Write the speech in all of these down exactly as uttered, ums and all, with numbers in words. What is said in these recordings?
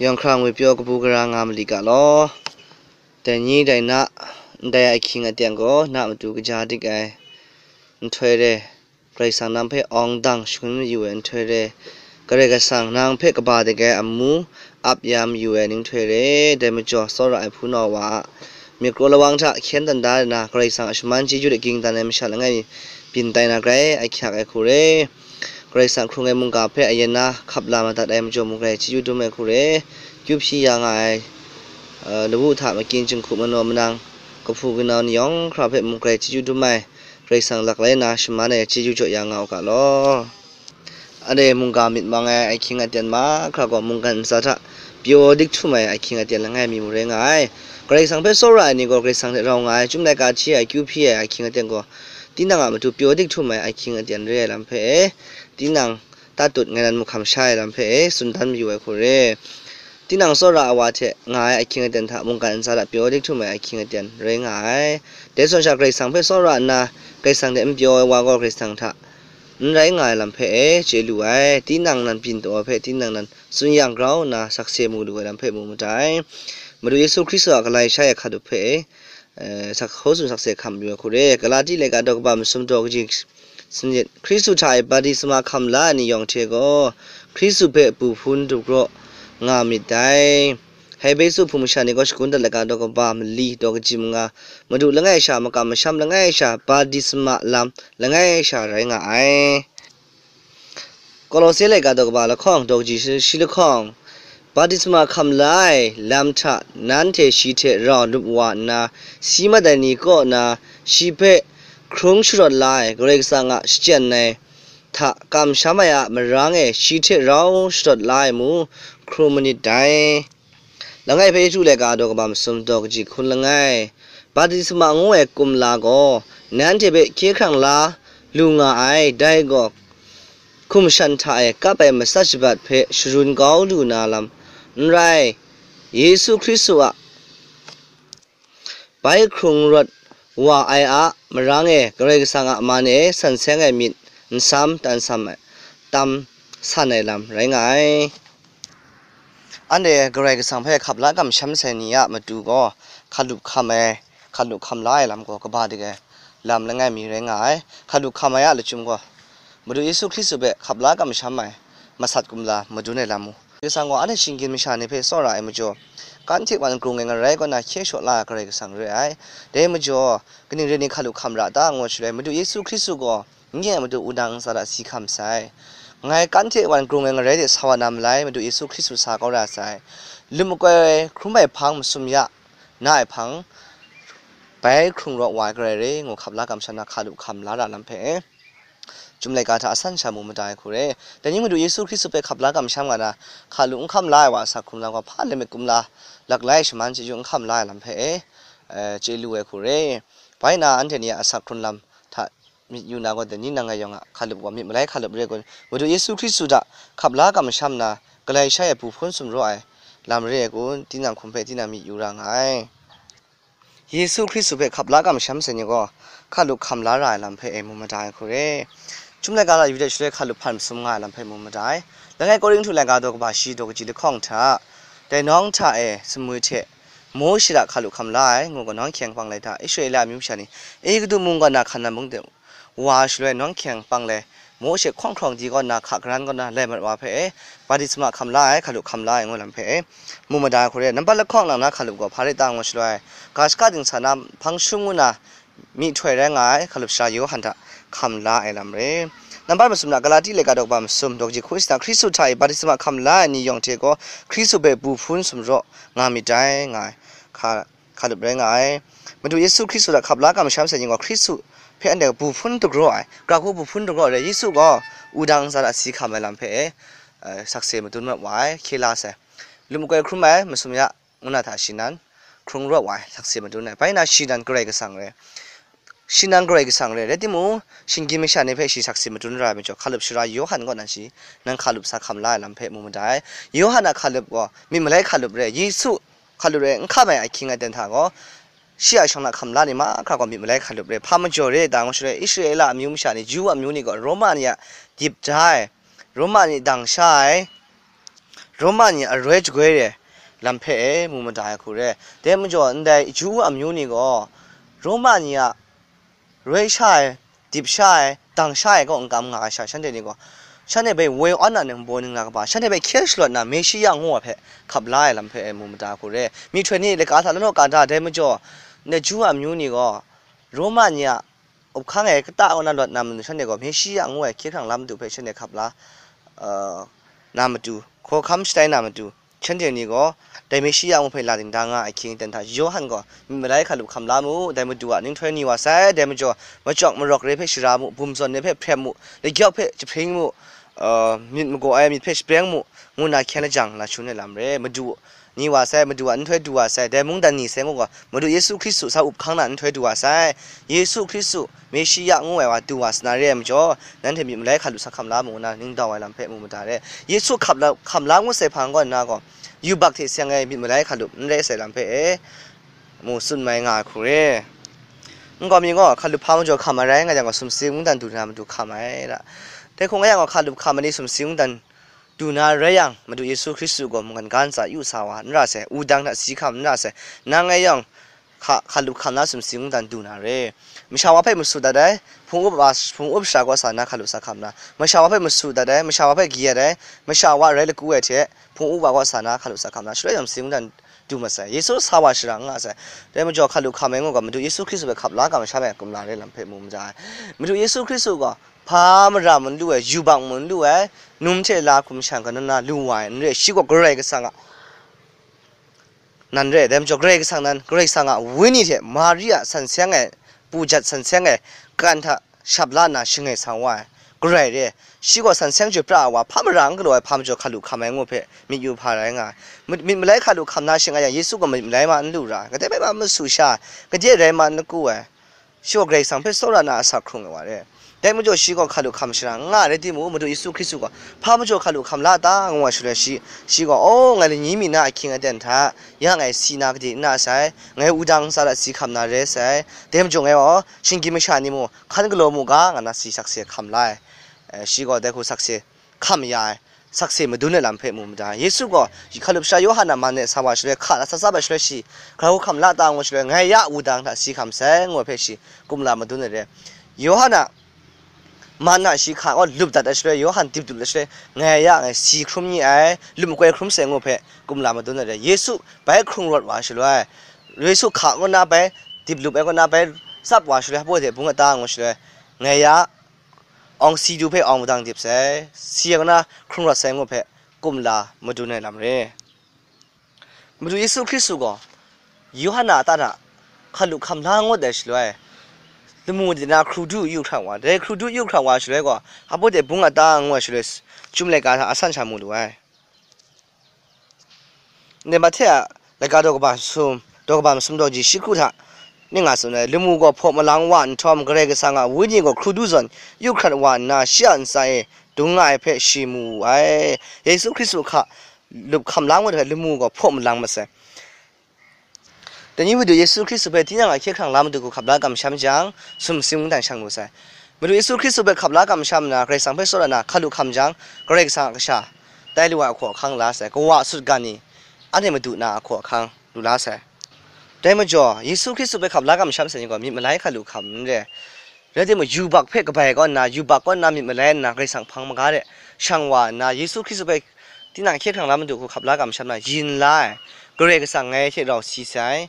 Yawng hkra ngwi pyaw kabu gara nga mali ga law. Dai ni dai na, ndai ahkying aten gaw na matu kaja dik ai nhtoi re, Karai Kasang nang hpe awng dang shangun mayu ai nhtoi re, Karai Kasang nang hpe kaba dik ai amu ap ya mayu ai nhtoi re, dai majaw tsawra ai hpunau wa a myit kraw lawang hta hkyen dan da ai na, Karai Kasang a shaman chyeju de ging dan ai masha langai mi byin tai na grai, ahkyak ai hku re. Karai Kasang hkrung ai mungga hpe ayen na hkap la madat ai majaw mung grai chyeju dum ai hku re. Kyu hpyi ya nga ai, eh, lawu hta makyin jinghku manaw manang, kahpu kanau ni yawng hkra hpe mung grai chyeju dum ai, Karai Kasang laklai na shaman ai chyeju jaw ya nga u ga law. Anhte mungga myit mang ai ahkying aten mahkra gaw mungkan ntsa hta pyaw dik htum ai ahkying aten langai mi mung rai nga ai. Karai Kasang hpe tsawra ai ni gaw Karai Kasang hte rau nga ai, chyum laika hti ai, kyu hpyi ai ahkying aten gaw tinang a matu pyaw dik htum ai ahkying aten re ai lam hpe e, tinang tatut ngai nan mung hkam sha ai lam hpe e, tsun dan mayu ai hku re. Tinang tsawra ai wa hte nga ai ahkying aten hta mungkan ntsa hta pyaw dik htum ai ahkying aten rai nga ai. Dai zawn sha Karai Kasang hpe tsawra nna, Karai Kasang hte n pyaw ai wa gaw Karai Kasang hta n rai nga ai lam hpe e chye lu ai. Tinang nan byin taw ai hpe tinang nan tsun yang grau nna sakse mu lu ai lam hpe mu mada ai. Madu Yesu Hkristu a galai shai ai hkalup hpe e, eh, sak, hkaw tsun sakse hkam yu ai hku re. Galati laika daw kaba masum daw kaji sanit, Hkristu hta e baptisma hkam la ai ni yawng hte gaw, Hkristu hpe bu hpun dagraw nga myit dai. Hpe Epesu hpung masha ni gaw shagun dat laika daw kaba mali daw kaji manga, Madu langai sha makam masham langai sha baptisma lam langai sha rai nga ai. Kolose laika daw kaba lahkawng daw kaji shi lahkawng, baptisma hkam la ai lam hta nanhte shi hte rau lup wa nna, si mat ai ni kaw na shi hpe hkrung sharawt la ai Karai Kasang a shachyen ai hta kamsham ai a marang e shi hte rau sharawt la ai mu, hkrum manit dai. Langai hpe Yesu laika daw kaba masum daw kaji hkun langai, baptisma ngu ai kumla gaw nanhte hpe hkye hkrang la lu nga ai, dai gaw hkum shan hta e kap ai matsat shabat hpe sharun kau lu na lam n rai, Yesu Hkristu a bai hkrung rawt wa ai a marang e Karai Kasang a man e san seng ai myit n sam tan sam ai, tam san ai lam rai nga ai. Anhte Karai Kasang hpe hkap la kamsham sai ni a matu gaw, hkalup hkam ai, hkalup hkam la ai lam gaw kaba dik ai lam langai mi rai nga ai. Hkalup hkam ai a lachyum gaw, Madu Yesu Hkristu hpe hkap la kamsham ai, masat kumla madun ai lam mu. Karai Kasang gaw anhte shinggyim masha ni hpe tsawra ai majaw, kan hte wan grung ai ngarai kaw na hkye shaw la ai Karai Kasang re ai. Dai majaw, kaning rai ni hkalup hkam ra ta ngu shaloi, Madu Yesu Hkristu gaw nye a matu wudang ntsa hta si hkam sai. Ngai kan hte wan grung ai ngarai de sa wa na malai, Madu Yesu Hkristu sa kau ra sai. Lum makoi hkrum ai hpang masum ya na ai hpang, bai hkrung rawt wa ai Karai re ngu hkap la kamsham na hkalup hkam la ra lam hpe, Chyum laika hta asan sha mu mada ai hku re. Dai ni Madu Yesu Hkristu hpe hkap la kamsham nga na, hkalup n hkam la ai wa asak hkrung lam gaw hpa lemik kumla, laklai shaman chyeju n hkam la ai lam hpe e, eh, chye lu ai hku re. Bai na anhte ni a asak hkrung lam hta myit yu na gaw, dai ni nang ngai yawng a hkalup gaw myit malai hkalup re kun, Madu Yesu Hkristu hta hkap la kamsham na, galai shai ai bu hpun sumraw ai lam re ai kun, tinang hkum hpe tinang myit yu ra nga ai. Yesu Hkristu hpe hkap la kamsham sai ni gaw, hkalup hkam la ra ai lam hpe e mu mada ai hku re. Chyum laika la yu de shaloi hkalup hpan masum nga ai lam hpe mu mada ai. Langai Korinhtu laika daw kaba shi daw kaji lahkawng hta, dai nawng hta e sumwi hte Mawshe hta hkalup hkam la ai, ngu gaw nawng hkyeng hpang lai hta, Israela amyu masha ni, Egutu mung kaw na Hkanan mung de wa shaloi nawng hkyeng hpang lai, Mawshe hkawng hkrawng di kaw na hka garan kaw na lai mat wa hpe e, baptisma hkam la ai, hkalup hkam la ai, ngu lam hpe e, mu mada ai hku re. Nambat lahkawng lang na hkalup gaw hpa rai ta ngu shaloi, ga shaka dingsa na hpang shum ngu na myihtoi rai nga ai, hkalup sara Yawhan hta hkam la ai lam re. Nambat masum na Galati laika daw kaba masum daw kaji hku shi na, Hkristu hta e baptisma hkam la ai ni yawng hte gaw, Hkristu hpe bu hpun sumraw nga myit dai, nga ai. Hka, hkalup rai nga ai. Madu Yesu Hkristu hta hkap la kamsham sai ni gaw, Hkristu hpe anhte bu hpun dagraw ai, gara hku bu hpun dagraw ai, Yesu gaw wudang ntsa hta si hkam ai lam hpe e, eh, sakse madun mat wa ai, hkye la sai. Lum makoi hkrum ai, masum ya, ngu na hta shi nan hkrung rawt wa ai, sakse madun ai. Bai na shi nan Karai Kasang re. Shi nan Karai Kasang re. Rai timung, shinggyim masha ni hpe shi sakse madun ra ai majaw, hkalup sara Yawhan kaw nan shi, nan hkalup sa hkam la ai lam hpe mu mada ai. Yawhan a hkalup gaw, myit malai hkalup re, Yesu hkalup re, n hkam ai ahkying aten hta gaw, shi a shawng na hkam la ni mahkra gaw myit malai hkalup re. Hpa majaw re ta ngu shaloi, Israela amyu masha ni, Ju amyu ni gaw, Roma ni a dip da ai, Roma ni dang sha ai, Roma ni a aroi jagoi re lam hpe e mu mada ai hku re. Dai majaw, ndai Ju amyu ni gaw Roma ni a roi sha ai, dip sha ai, dang sha ai kaw n kam nga ai sha, shanhte ni gaw, shanhte hpe woi awn na ningbaw ningla kaba, shanhte hpe hkye shalawt na Meshiya ngu ai hpe hkap la ai lam hpe e mu mada hku re. Myihtoi ni laika hta law law ka da, dai majaw, ndai Ju amyu ni gaw Roma ni a up hkang e kata kaw na lawt na matu, shanhte gaw Meshiya ngu ai hkye hkrang la matu hpe shanhte hkap la, uh, na matu, hkawhkam shatai na matu, shanhte ni gaw dai Meshiya ngu hpe la dingda nga ai ahkying aten hta, Yawhan gaw myit malai hkalup hkam la mu, dai Madu a ninghtoi ni wa sai, dai majaw, machyawk marawk re hpe shara mu, bum zawn re hpe hprem mu, lagyawk hpe jahpring mu, uh, myit magaw ai myit hpe shapreng mu, ngu nna hkyen lajang la shangun ai lam re. Madu ni wa sai, Madu a nhtoi du wa sai, dai mungdan ni sai ngu gaw, Madu Yesu Hkristu sa up hkang na nhtoi du wa sai, Yesu Hkristu Meshiya ngu ai wa du wa sa na re ai majaw, nanhte myit malai hkalup sa hkam la mu nna ning dau ai lam hpe mu mada re. Yesu hkap la, hkam la ngut sai hpang gaw nna gaw, yubak hte seng ai myit malai hkalup n rai sai lam hpe e mu tsun mai nga ai hku re. N gaw mi gaw, hkalup hpa majaw hkam ai rai nga yang gaw, sumsing mungdan du na matu hkam ai ra. Dai hku nga yang gaw, hkalup hkam ai ni sumsing mungdan du na rai yang, Madu Yesu Hkristu gaw mungkan ga ntsa yu sa wa n ra sai, wudang hta si hkam n ra sai, nang e yawng hka, hkalup hkam na sumsing mungdan du na re. Masha wa hpe masu dat ai, hpung up a, hpung up shara kaw sa na hkalup sa hkam na, masha wa hpe masu dat ai, masha wa hpe gyi dat ai, masha wa rai laku ai hte, hpung up wa kaw sa na hkalup sa hkam na, shaloi yawng sumsing mungdan du masai. Yesu sa wa shara n nga sai. Dai majaw, hkalup hkam ai ngu gaw, Madu Yesu Hkristu hpe hkap la kamsham ai kumla re lam hpe mu mada ai. Madu Yesu Hkristu gaw hpa mara mung n lu ai, yubak mung n lu ai, num hte la hkum shan kanu na lu wa ai n re, shi gaw Karai Kasang a nan re, dai majaw Karai Kasang nan, Karai Kasang a Wenyi hte Mari a san seng ai, pujat san seng ai, kan hta shap la nna shangai sa wa ai, Karai re, shi gaw san seng chyoi pra ai wa, hpa mara n galaw ai hpa majaw hkalup hkam ai ngu hpe myit yu hpa rai nga ai. Myit, myit malai hkalup hkam na shing nga yang, Yesu gaw myit malai ma n lu ra ai, kadai bai ma masu sha ai, kadai rai ma n laku ai. Shi gaw Karai Kasang hpe tsawra na asak hkrung ai wa re. Dai majaw shi gaw hkalup hkam shara n nga ai rai timung, Madu Yesu Hkristu gaw hpa majaw hkalup hkam la ta ngu ai shaloi shi, shi gaw, "Aw, ngai lani mi na ahkying aten hta ya ngai si na gade n na sai, ngai wudang ntsa hta si hkam na re sai, dai majaw ngai gaw shinggyim masha ni mung hkan galaw mu ga," nga na si sakse hkam la ai. Eh, shi gaw dai hku sakse hkam ya ai, sakse madun ai lam hpe mu mada. Yesu gaw hkalup sha Yawhan a man e sa wa shaloi, hka la sa tsap ai shaloi shi, "Grau hkam la ta?" ngu shaloi, "Ngai ya wudang hta si hkam sai," ngu ai hpe shi kumla madun ai re. Yawhan a man a shi hka gaw lup dat ai shaloi, Yawhan dip lup ai shaloi, "Ngai ya, ngai si hkrum ni ai, lup makoi hkrum sai," ngu ai hpe kumla madun ai re. Yesu bai hkrung rawt wa shaloi, Yesu hka kaw na bai dip lup ai kaw na bai tsap wa shaloi, hpa de bung a ta ngu shaloi, "Ngai ya, awng si du hpe awng madang dip sai, si ai kaw na hkrung rawt sai," ngu hpe kumla madun ai lam re. Madu Yesu Hkristu gaw Yawhan a ta hta hkalup hkam la ngut ai shaloi, lamu de na hkru du yu hkrat wa, dai hkru du yu hkrat wa shaloi gaw, hpa de bung a ta ngu ai shaloi, Chyum laika hta asan sha mu lu ai. Ndai Mahte a laika daw kaba sum, daw kaba masum daw ji shi hku hta ning nga tsun ai, lamu gaw hpaw malang wa nhtawm, Karai Kasang a Wenyi gaw hkru du zawn yu hkrat wa nna, shi a ntsa e dung nga ai hpe shi mu wu ai. Yesu Hkristu hka lup hkam la ngut ai lamu gaw hpaw malang masai. Dai ni Madu Yesu Hkristu hpe tinang a hkye hkrang la matu hku hkap la kamsham jang, sumsing mungdan shang lu sai. Madu Yesu Hkristu hpe hkap la kamsham nna, Karai Kasang hpe tsawra nna hkalup hkam jang, Karai Kasang a kasha tai lu ai ahkaw ahkang la sai, kawa a sutgan ni anhte madu na ahkaw ahkang lu la sai. Dai majaw, Yesu Hkristu hpe hkap la kamsham sai ni gaw, myit malai hkalup hkam n re. Rai timung, yubak hpe kabai kaw nna, yubak kaw nna myit malai nna, Karai Kasang hpang maga de shang wa nna, Yesu Hkristu hpe tinang hkye hkrang la matu hku hkap la kamsham na, yin la ai, Karai Kasang ngai hte rau si sai,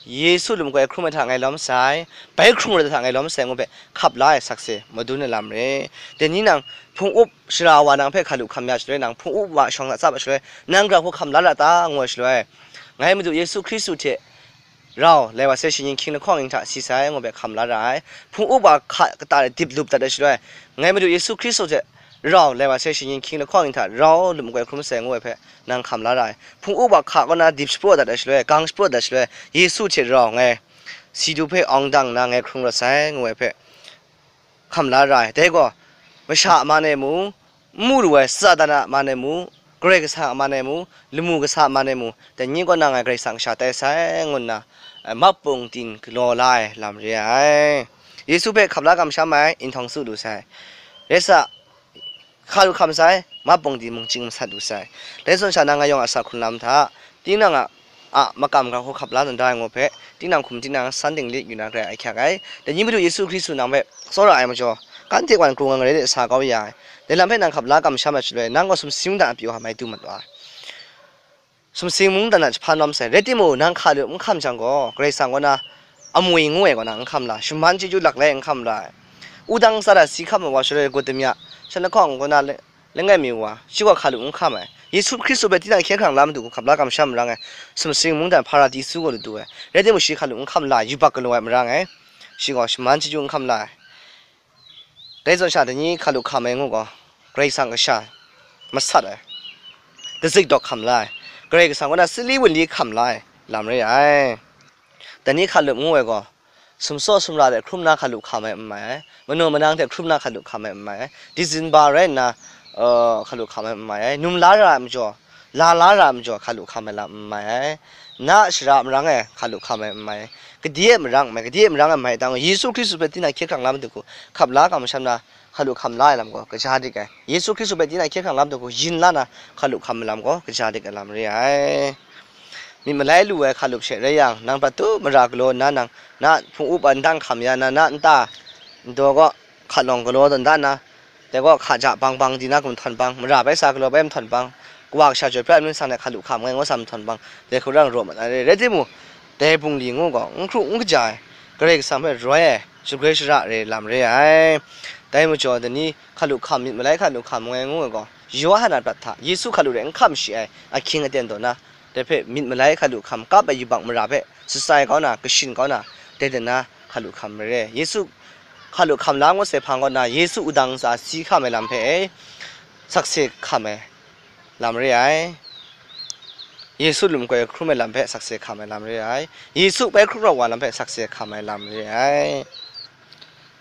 Yesu lum koi hkrum ai hta ngai lawm sai, bai hkrung rawt ai hta ngai lawm sai ngu hpe hkap la ai sakse madun ai lam re. Dai ni nang hpung up shara wa nang hpe hkalup hkam ya shaloi, nang hpung up wa shawng hta tsap ai shaloi, nang grau hku hkam la ra ta ngu ai shaloi, ngai Madu Yesu Hkristu hte rau lai wa sai, shi ning hkying lahkawng ning hta si sai ngu hpe hkam la ra ai. Hpung up wa hka kata e dip lup dat ai shaloi, ngai Madu Yesu Hkristu hte rau lai wa sai, shi ning hkying lahkawng ning hta rau lum koi hkrum sai ngu ai hpe nang hkam la ra ai. Hpung up wa hka kaw na dip shapraw dat ai shaloi, gang shapraw dat ai shaloi, Yesu hte rau ngai si du hpe awng dang nna ngai hkrung rawt sai ngu ai hpe hkam la ra ai. Dai gaw, masha a man e mung, n mu lu ai Satan a man e mung, Karai Kasang a man e mung, lamu kasa a man e mung, dai ni kaw na ngai Karai Kasang kasha tai sai ngu nna, eh, map pung tin galaw la ai lam re ai. Yesu hpe hkap la kamsham ai nhtawng tsu lu sai. Rai sa, Hka lu hkam sai, ma pung di mung chying masat lu sai. Dai zawn sha na nga yawng a sa hkrun lam hta, tinang a, a makam ga hku hkap la na da ai ngu hpe, tinang hkum tinang san dingli yu na grai ahkyak ai. Dai ni Madu Yesu Hkristu nang hpe tsawra ai majaw, kan hte wan kru nga ngarai de sa kau ya ai. Dai lam hpe nang hkap la kamsham ai shaloi, nang gaw sumsing dan a pyi wa mai du mat wa ai. Sumsing mungdan a jahpan lawm sai, rai timung, nang hka lu n hkam jang gaw, Karai Kasang kaw na amwi ngu ai kaw na n hkam la, shaman chyeju laklai n hkam la ai. Wudang tsara si hkam ai wa shaloi, Gotami a shan lahkawng kaw na le-, langai mi wa, shi gaw hka lu n hkam ai. Yesu Hkristu hpe tinang hkye hkrang la madu hku hkap la kamsham marang e, sumsing mungdan Hparadisu gaw ladu ai. Rai timung, shi hka lu n hkam la, yubak galaw ai marang e, shi gaw shaman chyeju n hkam la ai. Dai zawn sha, dai ni hka lu hkam ai ngu gaw, Karai Kasang kasha masat ai, dazik dawk hkam la ai, Karai Kasang kaw na sali wunli hkam la ai lam re ai. Dai ni hka lu ngu ai gaw, sumsaw sumra hte hkrum na hka lu hkam ai n mai ai, manu manang hte hkrum na hka lu hkam ai n mai ai, Dizinba rai nna, uh, hka lu hkam ai n mai ai, num la ra ai majaw, la la ra ai majaw hka lu hkam ai lam n mai ai, na a shara marang e hka lu hkam ai n mai ai, gade e marang n mai, gade e marang e n mai ai, dang Yesu Hkristu hpe tinang hkye hkrang la madu hku hkap la kamsham na hka lu hkam la ai lam gaw kaja dik ai, Yesu Hkristu hpe tinang hkye hkrang la madu hku yin la na hka lu hkam ai lam gaw kaja dik ai lam re ai. Myit malai lu ai hka lu hpe rai yang, nang prat tu mara galaw nna nang, na hpung up a ndang hkam ya na, na nta ndaw gaw hka lawng galaw tawn da na, dai gaw hka ja bang bang di na hku mahtawn bang, mara bai sa galaw bai mahtawn bang, Kawa Kasha chyoi pra ai myit sang de hka lu hkam ai ngu sa mahtawn bang, dai hku rang raw mat na re. Rai timung, dai bungli ngu gaw, n hkru n kaja ai, Karai Kasang hpe roi ai, shugroi shara re lam re ai. Dai majaw, dai ni hka lu hkam, myit malai hka lu hkam ngu ai ngu ai gaw, Yawhan a prat hta, Yesu hka lu re n hkam shi ai, ahkying aten taw na, dai hpe myit malai hka lu hkam, kap ai yubak mara hpe, shatsai kau na, kashin kau na, dai dan na hka lu hkam re. Yesu hka lu hkam la ngut sai hpang kaw na, Yesu wudang ntsa si hkam ai lam hpe, sakse hkam ai lam re ai. Yesu lum koi hkrum ai lam hpe sakse hkam ai lam re ai. Yesu bai hkrum rawt wa lam hpe sakse hkam ai lam re ai.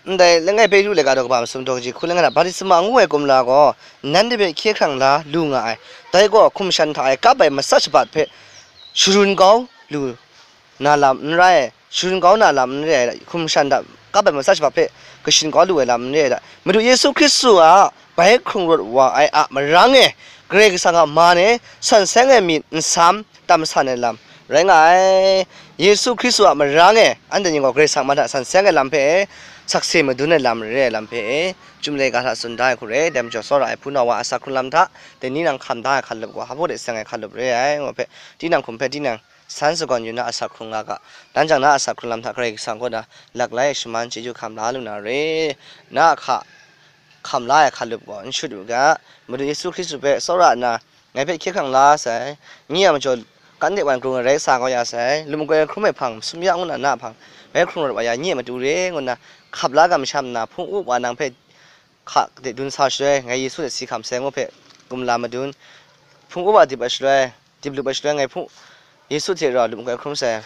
Ndai langai Petru laika daw kaba masum daw kaji hku langai na, baptisma ngu ai kumla gaw, nanhte hpe hkye hkrang la lu nga ai. Dai gaw, hkum shan hta e kap ai matsat shabat hpe sharun kau lu na lam n rai, sharun kau na lam n re ai, hkum shan hta kap ai matsat shabat hpe kashin kau lu ai lam n re ai, Madu Yesu Hkristu a bai hkrung rawt wa ai a marang e, Karai Kasang a man e san seng ai myit nsam tam san ai lam rai nga ai. Yesu Hkristu a marang e anhte ni gaw Karai Kasang man hta san seng ai lam hpe sakse madun ai lam re ai lam hpe, Chyum laika hta tsun da ai hku re, dai majaw tsawra ai hpunau wa a sa hkrun lam hta, dai ni nang hkam da ai hkalup gaw, hpa baw de seng ai hkalup re ai, ngu hpe, tinang hkum hpe tinang san sagawn yu na a sa hkrung nga ga, dan jang na a sa hkrun lam hta Karai Kasang kaw na laklai shaman chyeju hkam la lu na re, na a hka hkam la ai hkalup gaw n shut u ga, Madu Yesu Hkristu hpe tsawra nna, ngai hpe hkye hkrang la sai, nye a majaw kan de wan grung ai rai sa kau ya sai, lum koi hkrum ai hpang, sum ya ngu na na hpang, bai hkrung rawt wa ya nye a matu re, ngu nna hkap la kamsham nna, hpung up wa nang hpe hka de dun sa shaloi, ngai Yesu hte si hkam sai ngu hpe, kumla madun, hpung up wa dip ai shaloi, dip lup ai shaloi, ngai hpung, Yesu hte rau lum koi hkrum sai,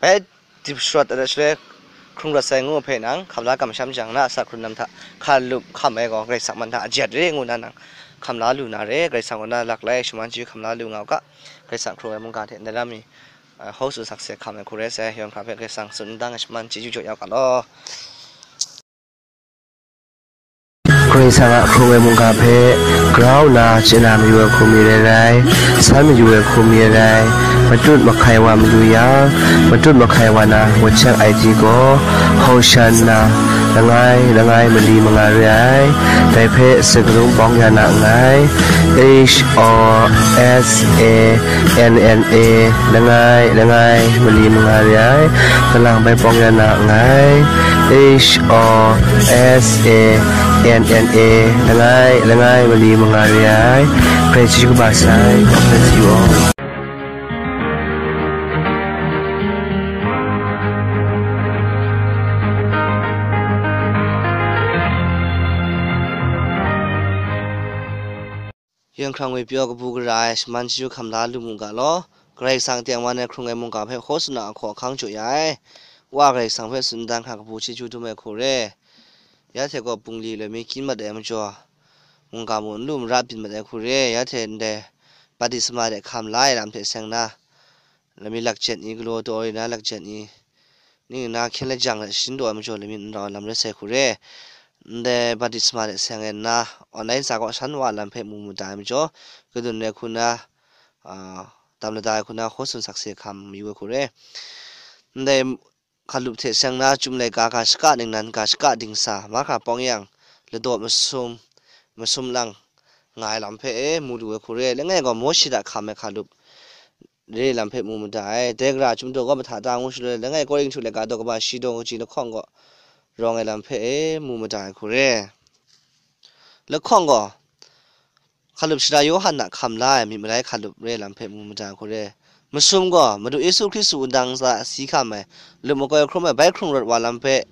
bai dip sharawt ai shaloi, hkrung rawt sai ngu hpe nang hkap la kamsham jang, na a sa hkrun lam hta hkalup hkam ai gaw, Karai Kasang man hta a jat re ngu na nang hkam la lu na re, Karai Kasang kaw na laklai shaman chyeju hkam la lu nga u ga, Karai Kasang hkrung ai mungga hte ndai lam mi, eh, host u sakse hkam ai hku rai sai, yawng hkra hpe Karai Kasang tsun n dang ai shaman chyeju jaw ya u ga law. Karai Kasang a hkrung ai mungga hpe grau nna chye na mayu ai hku mi rai rai, san mayu ai hku mi rai rai, matut mahkai wa mayu yang, matut mahkai wa na WhatsApp I D gaw, Hosanna, langai, langai mali manga re ai, dai hpe sakarung pawng ya na nngai, H O S A N N A, langai, langai mali manga re ai, kalang bai pawng ya na nngai, H O S A N N A, langai, langai mali manga re ai, Karai chyeju kaba sai, God bless you all. Yawng hkrang ngwi pyaw kabu gara ai shaman chyeju hkam la lu mu ga law, Karai Kasang teng wan ai hkrung ai mungga hpe hkaw tsun na ahkaw ahkang jaw ya ai. Wa Karai Kasang hpe tsun dan hkra kabu chyeju dum ai hku re. Ya hte gaw bungli loi mi kyin mat ai majaw, mungga mung n lu mara byin mat ai hku re. Ya hte ndai baptisma de hkam la ai lam hte seng na, lami lakjet ni galaw taw ai na lakjet ni, ning na hkyen lajang hte sharin taw ai majaw lami n rau ai lam rai sai hku re. Ndai baptisma de seng ai nna, online sa kaw shan wa lam hpe mu mada ai majaw, kadun ai hku na, a, dam lada ai hku na, hkaw tsun sakse hkam mayu ai hku re. Ndai hkalup hte seng na, Chyum laika ga shaka ningnan ga shaka dingsa, mahkra pawng yang, ladaw masum, masum lang nga ai lam hpe e mu lu ai hku re. Langai gaw Mawshe hta hkam ai hkalup re lam hpe mu mada ai. Dai gara Chyum daw gaw mahta ta ngu shaloi, langai Korinhtu laika daw kaba shi daw kaji lahkawng gaw rawng ai lam hpe e mu mada ai hku re. Lahkawng gaw, hkalup shara Yawhan a hkam la ai myit malai hkalup re lam hpe mu mada ai hku re. Masum gaw, Madu Yesu Hkristu wudang sa si hkam ai, lup makoi hkrum ai, bai hkrung rawt wa lam hpe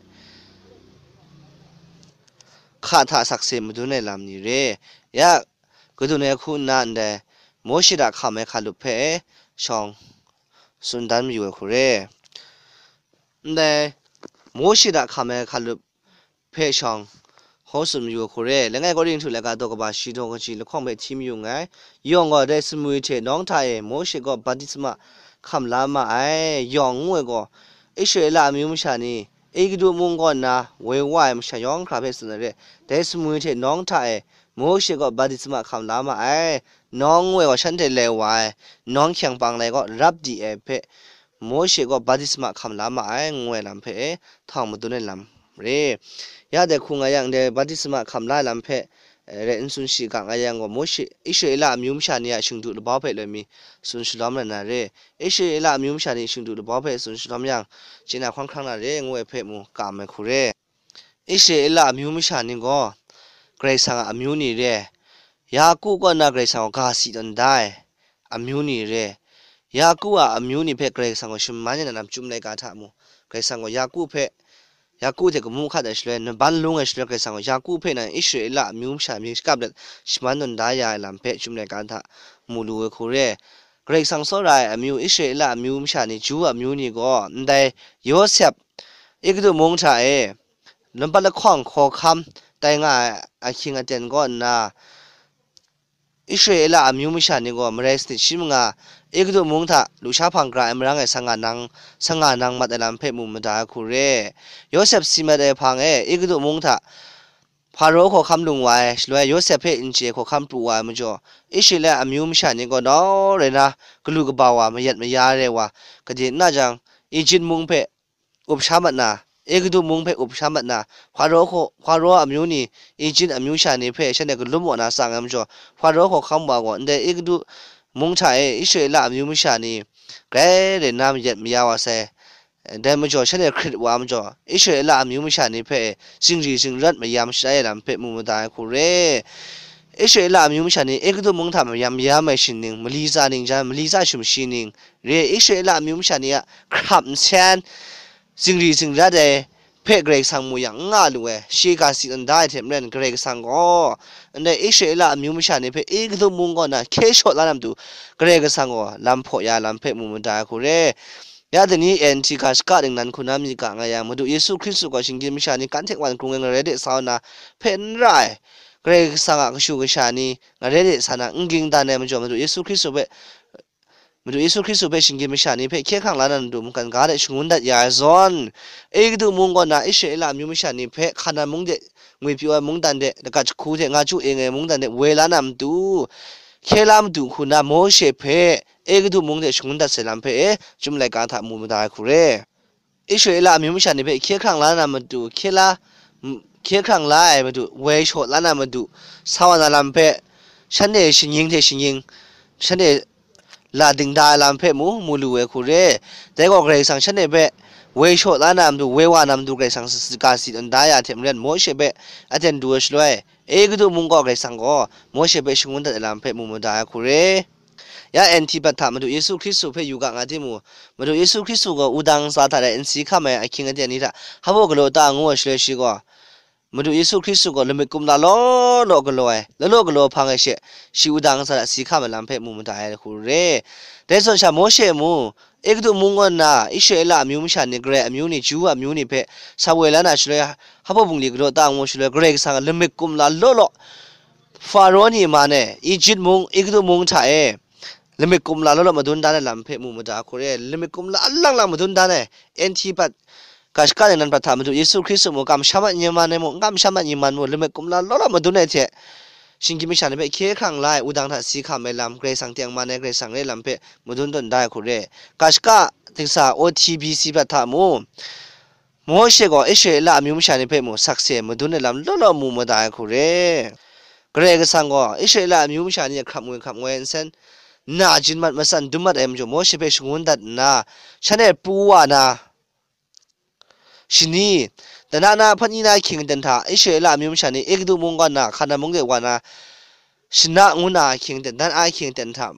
hka hta sakse madun ai lam ni re. Ya, kadun ai hku nna ndai Mawshe hta hkam ai hkalup hpe shawng tsun dan mayu ai hku re. Ndai Mawshe hta hkam ai hkalup hpe shawng hkaw tsun mayu ai hku re. Langai Korinhtu laika daw kaba shi daw kaji lahkawng hpe hti mayu nngai. Yawng gaw dai sumwi hte nawng hta e Mawshe gaw baptisma hkam la ma ai, yawng ngu ai gaw, Israela amyu masha ni Egutu mung kaw nna woi wa ai masha yawng hkra hpe tsun ai re. Dai sumwi hte nawng hta e Mawshe gaw baptisma hkam la ma ai, nawng ngu ai gaw shanhte lai wa ai, nawng hkyeng pang lai gaw rap di ai hpe, Mawshe gaw baptisma hkam la ma ai, ngu ai lam hpe e htawng madun ai lam re. Ya dai hku nga yang, dai baptisma hkam la ai lam hpe, eh, rai n tsun shiga nga yang gaw, Mawshe, Israela amyu masha ni a shingdu labau hpe loi mi tsun shalawm na na re. Israela amyu masha ni shingdu labau hpe tsun shalawm yang, chye na hkawng hkrang na re, ngu ai hpe mu kam ai hku re. Israela amyu masha ni gaw Karai Kasang a amyu ni re, Yaku kaw na Karai Kasang gaw ga si tawn da ai amyu ni re, Yaku a amyu ni hpe Karai Kasang gaw shaman ya na lam Chyum laika hta mu, Karai Kasang gaw Yaku hpe, Yaku hte kamu hkat ai shaloi, naban lung ai shaloi, Karai Kasang gaw Yaku hpe nan Israela amyu masha mying shakap let shaman tawn da ya ai lam hpe Chyum laika hta mu lu ai hku re. Karai Kasang tsawra ai amyu, Israela amyu masha ni, Ju amyu ni gaw, ndai Yawsep, Egutu mung hta e, Lumpat lahkawng hkawhkam tai nga ai ahkying aten kaw nna, Israela amyu masha ni gaw marai sanit shi manga Egutu mung hta lusha hpang gara ai marang e sanga nang, sanga nang mat ai lam hpe mu mada ai hku re. Yawsep si mat ai hpang e Egutu mung hta Hparo hkawhkam lung wa ai, shaloi Yawsep hpe n chye hkawhkam pru wa ai majaw, Israela amyu masha ni gaw nau rai na, galu kaba wa, mayat maya re wa, gade n na jang, Ijip mung hpe up sha mat na, Egutu mung hpe up sha mat na, Hparo hkaw-, Hparo amyu ni, Ijip amyu sha ni hpe shanhte galum wa na tsang ai majaw, Hparo hkawhkam wa gaw ndai Egutu mung hta e Israela amyu masha ni grai rai nna mayat maya wa sai. Dai majaw, shanhte hkrit wa ai majaw, Israela amyu masha ni hpe zingri zingrat mayam sharai ai lam hpe mu mada ai hku re. Israela amyu masha ni Egutu mung hta mayam mayam ai shining, mali tsa ning jan, mali tsa sumshi ning, re Israela amyu masha ni a hkrap nsen, zingri zingrat ai hpe Karai Kasang mu yang n nga lu ai, shi ga si tawn da ai hte maren, Karai Kasang gaw ndai Israela amyu masha ni hpe Egutu mung kaw na hkye shaw la na matu, Karai Kasang gaw lam hpaw ya ai lam hpe mu mada ai hku re. Ya dai ni N T ga shaka ningnan hku na myit ga nga yang, Madu Yesu Hkristu gaw shinggyim masha ni kan hte wan hkrung ai ngarai de sa na hpe n ra ai, Karai Kasang a kashu kasha ni ngarai de sa na n ging dan ai majaw, Madu Yesu Hkristu hpe, Madu Yesu Hkristu hpe shinggyim masha ni hpe hkye hkrang la na matu, mungkan ga de shangun dat ya ai zawn, Egutu mung kaw na Israela amyu masha ni hpe Hkanan mung de, ngwipyaw ai mungdan de, lagat jahku hte nga chyu e nga ai mungdan de woi la na matu, hkye la matu hku na Mawshe hpe Egutu mung de shangun dat sai lam hpe e, Chyum laika hta mu mada ai hku re. Israela amyu masha ni hpe hkye hkrang la na matu, hkye la, m-, hkye hkrang la ai matu, woi shaw la na matu, sa wa na lam hpe, shanhte shinggyim hte shinggyim, shanhte la dingda ai lam hpe mu, mu lu ai hku re. Dai gaw Karai Kasang shanhte hpe woi shaw la na matu, woi wa na matu, Karai Kasang s-, s-, ga si tawn da ya hte maren, Mawshe hpe aten du ai shaloi, Egutu mung kaw Karai Kasang gaw Mawshe hpe shangun dat ai lam hpe mu mada ai hku re. Ya N T bat hta Madu Yesu Hkristu hpe yu ga nga timung, Madu Yesu Hkristu gaw wudang ntsa hta rai n si hkam ai ahkying aten ni hta hpa baw galaw ta ngu ai shaloi, shi gaw Madu Yesu Hkristu gaw lamik kumla law law galaw ai, law law galaw hpang ai she, shi wudang ntsa hta si hkam ai lam hpe mu mada ai hku re. Dai zawn sha Mawshe mu, Egutu mung kaw nna Israela amyu masha ni, Karai amyu ni, Ju amyu ni hpe sa woi la na shaloi, hpa baw bungli galaw ta ngu shaloi, Karai Kasang a lamik kumla law law, Faro ni man e, Ijip mung, Egutu mung hta e, lamik kumla law law madun dan ai lam hpe mu mada hku re, lamik kumla alang lang madun dan ai, N T bat, Ga shaka ning nan prat hta Madu Yesu Hkristu mu, kamsham ai ni man ai mu, n kamsham ai ni man mu, lamik kumla law law madun ai hte, shinggyim masha ni hpe hkye hkrang la ai wudang hta si hkam ai lam, Karai Kasang tengman ai Karai Kasang re ai lam hpe madun tawn da ai hku re. Ga shaka dingsa O T B C prat hta mu, Mawshe gaw Israela amyu masha ni hpe mu sakse madun ai lam law law mu mada ai hku re. Karai Kasang gaw Israela amyu masha ni a hkrap ngoi hkrap ngoi nsen, na jin mat matsan dum mat ai majaw, Mawshe hpe shangun dat nna, shanhte pru wa na, shani, dana na hpani na ahkying aten hta, Israela amyu masha ni Egutu mung kaw nna, Hkanan mung de wa na, shana ngu na ahkying aten, dan a ahkying aten hta,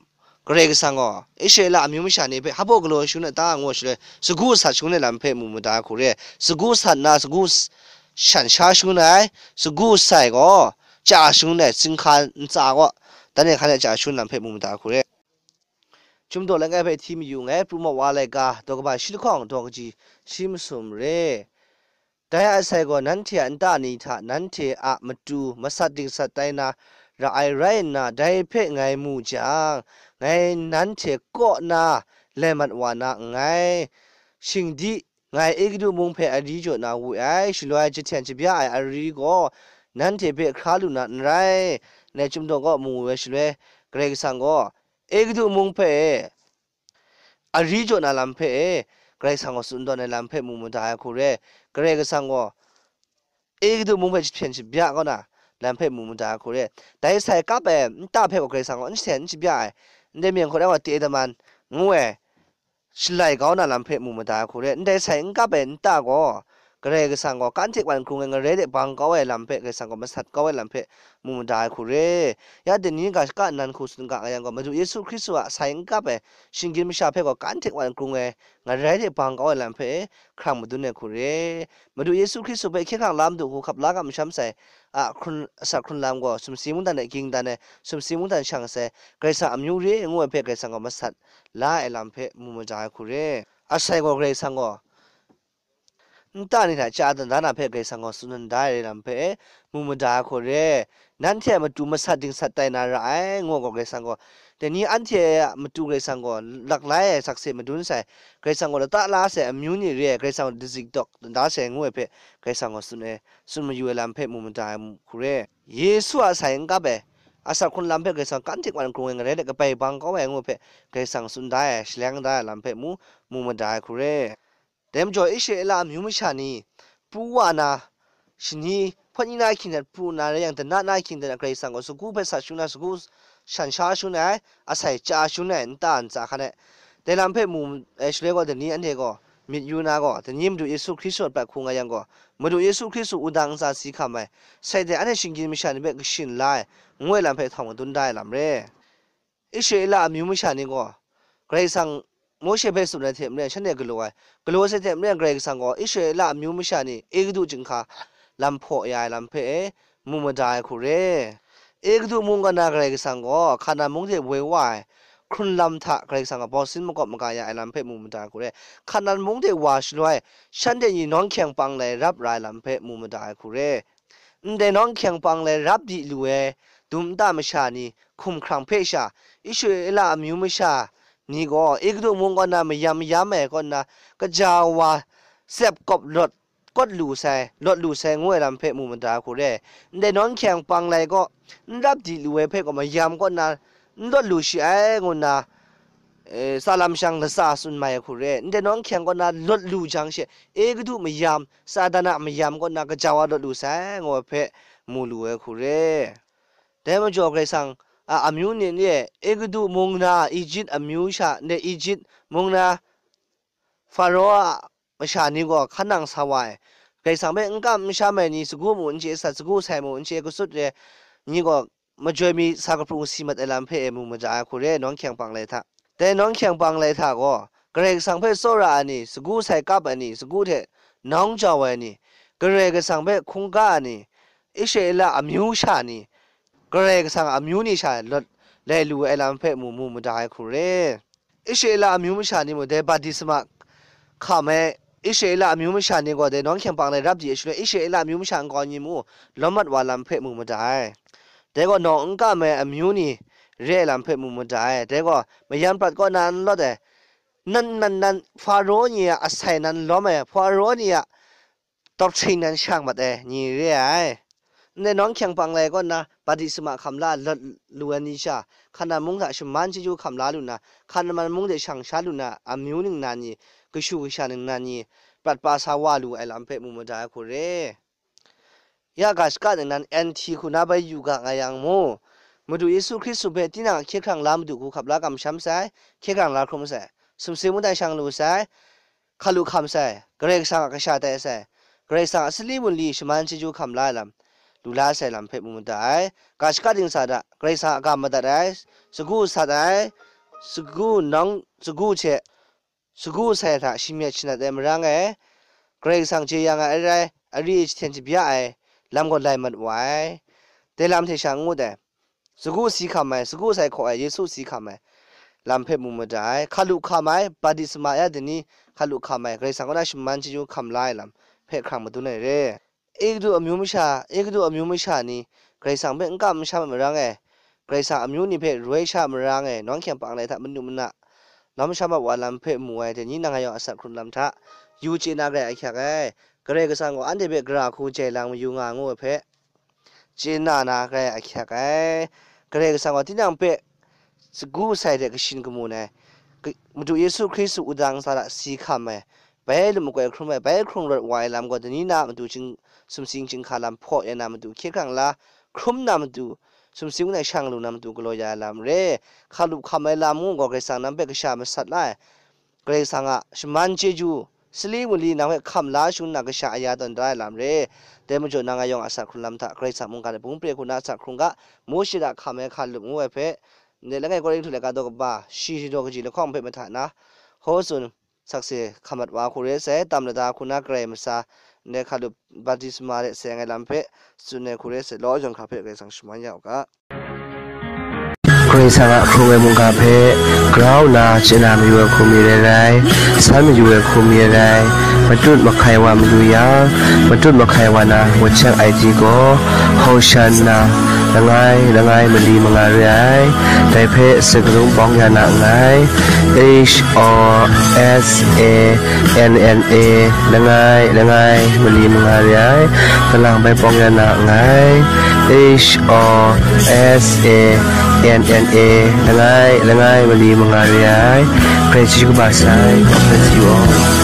Karai Kasang gaw Israela amyu masha ni hpe hpa galaw shangun ai ta ngu shaloi, sagu sat shangun ai lam hpe mu mada ai hku re. Sagu sat na, sagu s-, shan sha shangun ai, sagu sai gaw chya shangun ai, chyinghka ntsa gaw dan e hkan e chya shangun lam hpe mu mada ai hku re. Chyum daw langai hpe hti mayu nngai, pru mawa laika, daw kaba shi lahkawng, daw kaji shi masum re. Dai asai gaw nanhte a nta ni hta nanhte a matu masat dingsat tai na ra ai rai nna, dai hpe ngai mu jang, ngai nanhte kaw na lai mat wa na nngai. Shing di, ngai Egutu mung hpe ari jaw na wu ai, shaloi jahten shabya ai ari gaw nanhte hpe hkra lu na n rai. Ngai Chyum daw kaw mu ai shaloi, Karai Kasang gaw Egutu mung hpe ari jaw na lam hpe e, Karai Kasang gaw tsun tawn ai lam hpe mu mada ai hku re. Karai Kasang gaw Egutu mung hpe jahten shabya kaw na lam hpe mu mada ai hku re. Dai sai kap ai nta hpe gaw Karai Kasang gaw n jahten n shabya ai, ndai myen hkut ai gaw te daman ngu ai, shalai kau na lam hpe mu mada ai hku re. Ndai sai n kap ai nta gaw, Karai Kasang gaw kan hte wan hkrung ai ngarai de bang kau ai lam hpe, Karai Kasang gaw masat kau ai lam hpe mu mada ai hku re. Ya dai ni ga shaka nan hku tsun ga nga yang gaw, Madu Yesu Hkristu a sai n kap ai shinggyim masha hpe gaw kan hte wan hkrung ai ngarai de bang kau ai lam hpe hkrang madun ai hku re. Madu Yesu Hkristu hpe hkye hkrang la Madu hku hkap la ga masham sai a hkrun, asak hkrun lam gaw, sumsi mungdan e ging dan ai, sumsi mungdan shang sai, Karai Kasang amyu re ngu ai hpe Karai Kasang gaw masat la ai lam hpe mu mada ai hku re. Asai gaw Karai Kasang gaw nta ni hta chya dan da na hpe Karai Kasang gaw tsun dan da ai lam hpe mu mada ai hku re. Nanhte a matu masat dingsat tai na ra ai, ngu gaw Karai Kasang gaw, dai ni anhte a matu Karai Kasang gaw laklai ai sakse madun sai, Karai Kasang gaw lata la sai amyu ni re ai, Karai Kasang gaw dazik dawk dan da sai ngu ai hpe Karai Kasang gaw tsun ai, tsun mayu ai lam hpe mu mada ai hku re. Yesu a sai n kap ai asak hkrun lam hpe Karai Kasang kan hte wan hkrung ai ngarai de kabai bang kau ai ngu ai hpe Karai Kasang tsun da ai, shaleng da ai lam hpe mu, mu mada ai hku re. Dai majaw Israela amyu masha ni pru wa na, shani hpawt ni na ahkying hte pru nna rai yang, dana na ahkying hte Karai Kasang gaw sagu hpe sat shangun ai, sagu shan sha shangun ai, asai chya shangun ai, nta ntsa hkan ai. Dai lam hpe mu ai shaloi gaw, dai ni anhte gaw myit yu na gaw, dai ni Madu Yesu Hkristu a prat hku nga yang gaw, Madu Yesu Hkristu wudang ntsa si hkam ai, sai dai anhte shinggyim masha ni hpe kashin la ai, ngu ai lam hpe htawng madun da ai lam re. Israela amyu masha ni gaw, Karai Kasang Mawshe hpe tsun ai hte maren shanhte galaw ai, galaw sai hte maren Karai Kasang gaw Israela amyu masha ni Egutu chyinghka lam hpaw ya ai lam hpe e, mu mada ai hku re. Egutu mung kaw na Karai Kasang gaw Hkanan mung de woi wa ai hkrun lam hta Karai Kasang gaw bawsin makawp maga ya ai lam hpe mu mada ai hku re. Hkanan mung de wa shaloi, shanhte ni nawng hkyeng pang lai rap ra ai lam hpe mu mada ai hku re. Ndai nawng hkyeng pang lai rap di lu ai dum nta masha ni hkum hkrang hpe sha, Israela amyu masha ni gaw Egutu mung kaw na mayam mayam ai kaw nna, kaja wa tsep kawp lawt kawt lu sai, lawt lu sai ngu ai lam hpe mu mada ai hku re. Ndai nawng hkyeng pang lai gaw, n rap di lu ai hpe gaw mayam kaw nna n lawt lu shi ai, ngu nna, e, tsa lam shang latsa tsun mai ai hku re. Ndai nawng hkyeng kaw na lawt lu jang she, Egutu mayam, Satan a mayam kaw na kaja wa lawt lu sai, ngu ai hpe mu lu ai hku re. Dai majaw Karai Kasang a amyu ni e, Egutu mung na, Ejipt amyu sha, ndai Ejipt mung na, Faro a masha ni gaw hkan nang sa wa ai. Karai Kasang hpe n kam n sham ai ni, sagu mu n chye sat, sagu sai mu n chye kasut re ni gaw, majoi mi sa kahpru si mat ai lam hpe e mu mada ai hku re, nawng hkyeng pang lai hta. Dai nawng hkyeng pang lai hta gaw, Karai Kasang hpe tsawra ai ni, sagu sai kap ai ni, sagu hte nawng jau ai ni, Karai Kasang hpe hkungga ai ni, Israela amyu sha ni, Karai Kasang a amyu ni sha lawt lai lu ai lam hpe mu, mu mada ai hku re. Israela amyu masha ni mu, dai baptisma hkam ai Israela amyu masha ni gaw dai nawng hkyeng pang lai rap di ai shaloi, Israela amyu masha nkau ni mu lawm mat wa lam hpe mu mada ai. Dai gaw nawng n kam ai amyu ni re ai lam hpe mu mada ai. Dai gaw mayam prat kaw na n lawt ai, Nan, nan, nan, Faro ni a asai nan lawm ai, Faro ni a doctrine nan shang mat ai ni re ai. Ndai nawng hkyang pang lai kaw nna, batisma hkam la lat lu ai ni sha, Hkanan mung hta shaman chyeju hkam la lu nna, Hkanan mung de shang sha lu nna, amyu ningnan ni, kashu kasha ningnan ni, prat pa sa wa lu ai lam hpe mu mada ai hku re. Ya ga shaka ningnan N T hku na bai yu ga nga yang mu, Madu Yesu Hkristu hpe tinang a hkye hkrang la madu hku hkap la kamsham sai, hkye hkrang la hkrum sai, sumsing mungdan shang lu sai, hkalu hkam sai, Karai Kasang a kasha tai sai, Karai Kasang a sali wunli shaman chyeju hkam la ai lam, lu la sai lam hpe mu mada ai. Ga shaka dingsa hta Karai Kasang a ga madat ai, sagu sat ai, sagu nawng, sagu hte, sagu sai hta shamyet shanat ai marang e, Karai Kasang jeyang ai arai, ari e jahten jabya ai lam gaw lai mat wa ai. Dai lam hte sha n ngut ai. Sagu si hkam ai, sagu sai hkaw ai, Yesu si hkam ai lam hpe mu mada ai. Hkalu hkam ai, batisma ya dini hkalu hkam ai, Karai Kasang kaw na shaman chyeju hkam la ai lam hpe hkrang madun ai re. Egutu amyu masha, Egutu amyu masha ni Karai Kasang hpe n kam n sham ai marang e, Karai Kasang amyu ni hpe roi sha ai marang e, nawng hkyang pang lai hta manu mana nawm sham ai wa lam hpe mu ai, dai ni nang a yawng a asak hkrun lam hta yu chye na garai ahkyak ai. Karai Kasang gaw anhte hpe gara hku jai lang mayu nga ngu ai hpe chye na na garai ahkyak ai. Karai Kasang gaw tinang hpe sagu sai hte kashin kamu ai, Madu Yesu Hkristu wudang sa hta si hkam ai, bai lum makoi hkrum ai, bai hkrung rawt wa ai lam gaw, dai ni na matu chying, sumsing chyinghka lam hpaw ya na matu, hkye hkrang la hkrum na matu, sumsing ningnan shang lu na matu, galaw ya ai lam re. Hkalup hkam ai lam ngu gaw, Karai Kasang nang hpe kasha masat la ai, Karai Kasang a shaman chyeju, sali wunli nang hpe hkam la shangun na kasha aya tawn da ai lam re. Dai majaw nang a yawng a asak hkrun lam hta, Karai Kasang mungga hte bungpre hku na asak hkrung ga, Mawshe hta hkam ai hkalup ngu ai hpe, ndai langai Korinhtu laika daw kaba, shi daw kaji lahkawng hpe mahta na, hkaw tsun sakse hkamat wa hku re sai, tam lada hku na Karai masa, ndai hkalup baptisma hte seng ai lam hpe tsun ai hku re sai, law yawng hkra hpe Karai Kasang shaman ya u ga. Karai Kasang a hkrung ai mungga hpe grau nna chye na mayu ai hku mi rai rai, san mayu ai hku mi rai rai, matut mahkai wa mayu yang, matut mahkai wa na machyak ai ti gaw, Hosanna, langai, langai mali manga re ai. Dai hpe sakarung pawng ya na nngai. H O S A N N A, langai, langai mali manga re ai. Kalang bai pawng ya na nngai. H O S A N N A, langai, langai mali manga re ai. Praise you, God bless you all.